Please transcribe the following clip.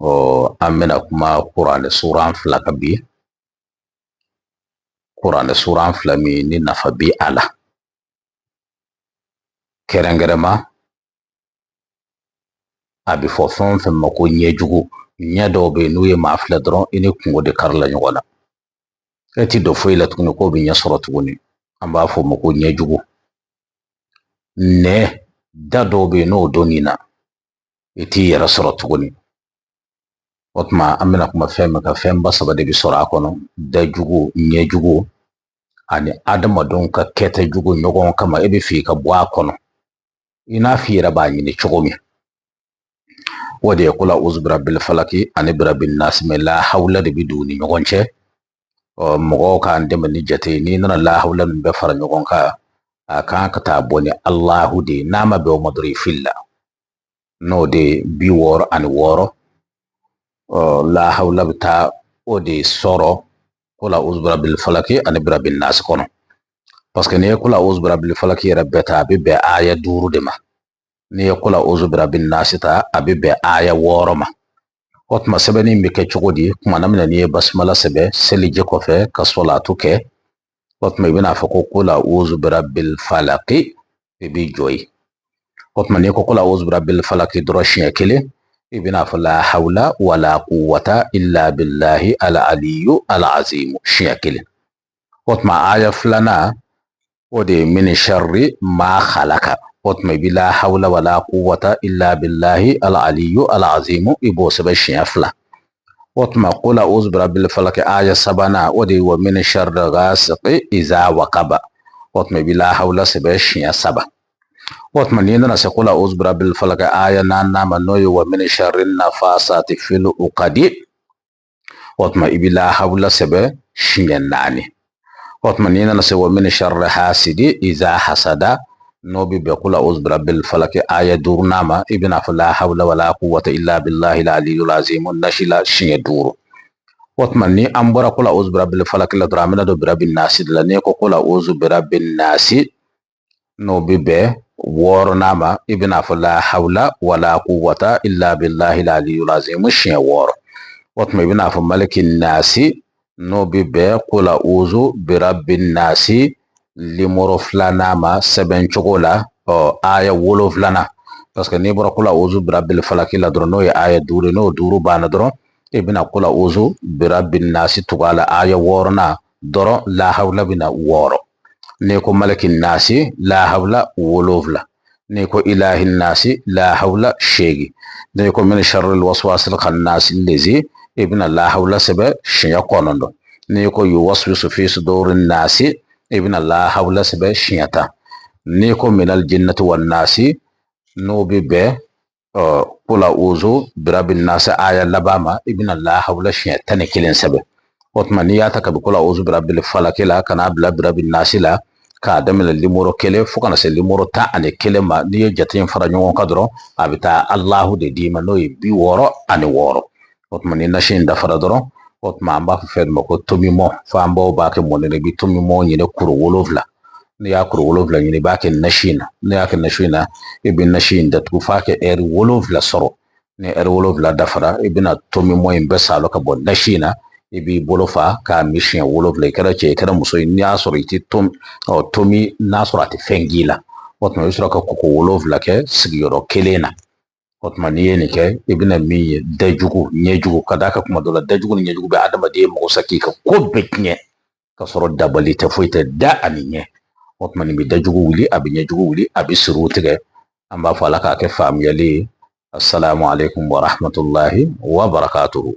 Ɔ, an bɛna kuma kuranɛ suran fila kan bi. Kuranɛ suran fila min ni nafa bi a la, kɛrɛnkɛrɛnma a bɛ fɔ fɛn o fɛn ma ko ɲɛjugu. Ɲɛ dɔw bɛ yen, n'u ye maa filɛ dɔrɔn, i ni kungo de karila ɲɔgɔn na, e ti don foyi la tuguni k'o bɛ ɲɛ sɔrɔ tuguni. An b'a fɔ o ma ko ɲɛjugu. Nɛ da dɔw bɛ yen, n'o donn'i na, i t'i yɛrɛ sɔrɔ tuguni. O tuma an bɛna kuma fɛn min kan, fɛnba saba de bɛ sɔrɔ a kɔnɔ: dajugu, ɲɛjugu ani adamadenw ka kɛta jugu ɲɔgɔn kama. E bɛ fɛ i ka bɔ a kɔnɔ i n'a f'i yɛrɛ b'a ɲini cogo min. O de ye kula uzu birabil falaki ani birabil nasi, mɛ la hawula de bɛ don u ni ɲɔgɔn cɛ. Ɔ, mɔgɔw k'an dɛmɛ ni jate ye. N'i nana lahawula ninnu bɛɛ fara ɲɔgɔn kan, a kan ka taa bɔ ni Alahu de ye. N'a ma bɛn o ma dɔrɔn, i filila. N'o de ye 66. Ɔ, lahawula bɛ taa o de sɔrɔ kula uzu birabil falaki ani birabil nasi kɔnɔ, parce que n'i ye kula uzu birabil falaki yɛrɛ bɛɛ ta, a bɛ bɛn aya 5 de ma. N'i ye kula uzu birabil nasi ta, a bɛ bɛn aya 6 ma. O tuma sɛbɛnni bɛ kɛ cogo di? Kuma na n'i ye basimala sɛbɛn seliji kɔfɛ ka sɔlatu kɛ, o tuma i bɛna fɔ ko kula uzu birabil falaki, i b'i jɔ yen. O tuma n'i ko kula uzu birabil falaki dɔrɔn siɲɛ kelen, i bɛna fɔ la hawla wala quwwata illa billahi al aliyu al azimu siɲɛ kelen. O tuma aya filanan, o de ye min sharri ma khalaka. O tuma i bɛ la hawla wala quwwata illa billahi al aliyu al azimu, i b'o sɛbɛn siɲɛ fila. O tuma kula uzu birabil falaki aya sabanan, o de ye wa min sharri ghasiqi iza waqaba. O tuma i bɛ la hawla sɛbɛn siɲɛ saba. O tuma n'i nana se kula uzu birabil falaki aya naaninan ma, n'o ye wa min sharri nafasati fil uqadi, o tuma i bɛ la hawla sɛbɛn siɲɛ naani. O tuma n'i nana se wa min sharri hasidi iza hasada, n'o bɛ bɛn kula uzu birabil falaki aya duurunan ma, i bɛna fɔ la hawla wala quwwata illa billahi aliyul azim nasi la siɲɛ duuru. O tuma ni an bɔra kula uzu birabil falaki la dɔrɔn, an bɛna don birabil nasi de la. N'i ko kula uzu birabil nasi, n'o bɛ bɛn wɔɔrɔnan ma, i bɛna fɔ la hawla wala quwwata illa billahi aliyul azim siɲɛ wɔɔrɔ. O tuma i bɛna fɔ maliki nasi, n'o bɛ bɛn kula uzu birabi nasi limoro filanan ma sɛbɛn cogo la, ɔ, aya wolonfilanan. Parce que n'i bɔra kula uzu birabil falaki la dɔrɔn, n'o ye aya duuru ye, n'o duuru banna dɔrɔn, i bɛna kula uzu birabi nasi tugu a la, aya wɔɔrɔnan dɔrɔn, lahawula bɛna wɔɔrɔ. N'i ko maliki nasi, lahawula wolonfila. N'i ko ilahi nasi, lahawula seegin. N'i ko min sharril waswasil khannasi lezi, i bɛna lahawula sɛbɛn siɲɛ 9. N'i ko yuwaswisu fi sudurin nasi, i bɛna lahawula sɛbɛn siɲɛ 10. N'i ko minal jinnati wan nasi, n'o bɛ bɛn kula uzu birabi nasi aya laban ma, i bɛna lahawula siɲɛ 11 sɛbɛn. O tuma n'i y'a ta kabi kula uzu birabil falaki la ka n'a bila birabi nasi la, k'a daminɛ limoro kelen fo ka na se limoro 11 ma, n'i ye jate in fara ɲɔgɔn kan dɔrɔn, a bɛ taa Alahu de d'i ma, n'o ye 66. O tuma ni nasi in dafara dɔrɔn, o tuma an b'a fɔ fɛn ma ko tomimɔ. Fo an baw b'a kɛ mɔni na. I bɛ tomimɔ ɲini kuru wolonfila. N'i y'a kuru wolonfila ɲini, i b'a kɛ nasi in na. N'i y'a kɛ nasi in na, i bɛ nasi in datugu f'a kɛ ɛri wolonfila sɔrɔ. Ni ɛri wolonfila dafara, i bɛna tomimɔ in bɛɛ salo ka bɔ nasi in na. I b'i bolo fa k'a min siɲɛ wolonfila. I kɛra cɛ, i kɛra muso ye, n'i y'a sɔrɔ i tɛ tomi, n'a sɔrɔ a tɛ fɛn k'i la, o tuma i bɛ sɔrɔ ka koko wolonfila kɛ sigiyɔrɔ kelen na. O tuma n'i ye nin kɛ, i bɛna min ye, dajugu, ɲɛjugu, ka d'a kan kuma dɔ la, dajugu ni ɲɛjugu bɛ adamaden mago sa k'i ka ko bɛɛ tiɲɛ, ka sɔrɔ dabali tɛ, foyi tɛ, da ani ɲɛ. O tuma nin bɛ dajugu wuli, a bɛ ɲɛjugu wuli, a bɛ siriw tigɛ. An b'a fɔ Ala k'a kɛ faamuyali ye. Assalamu alaikum wa rahmatullahi wa barakatuhu.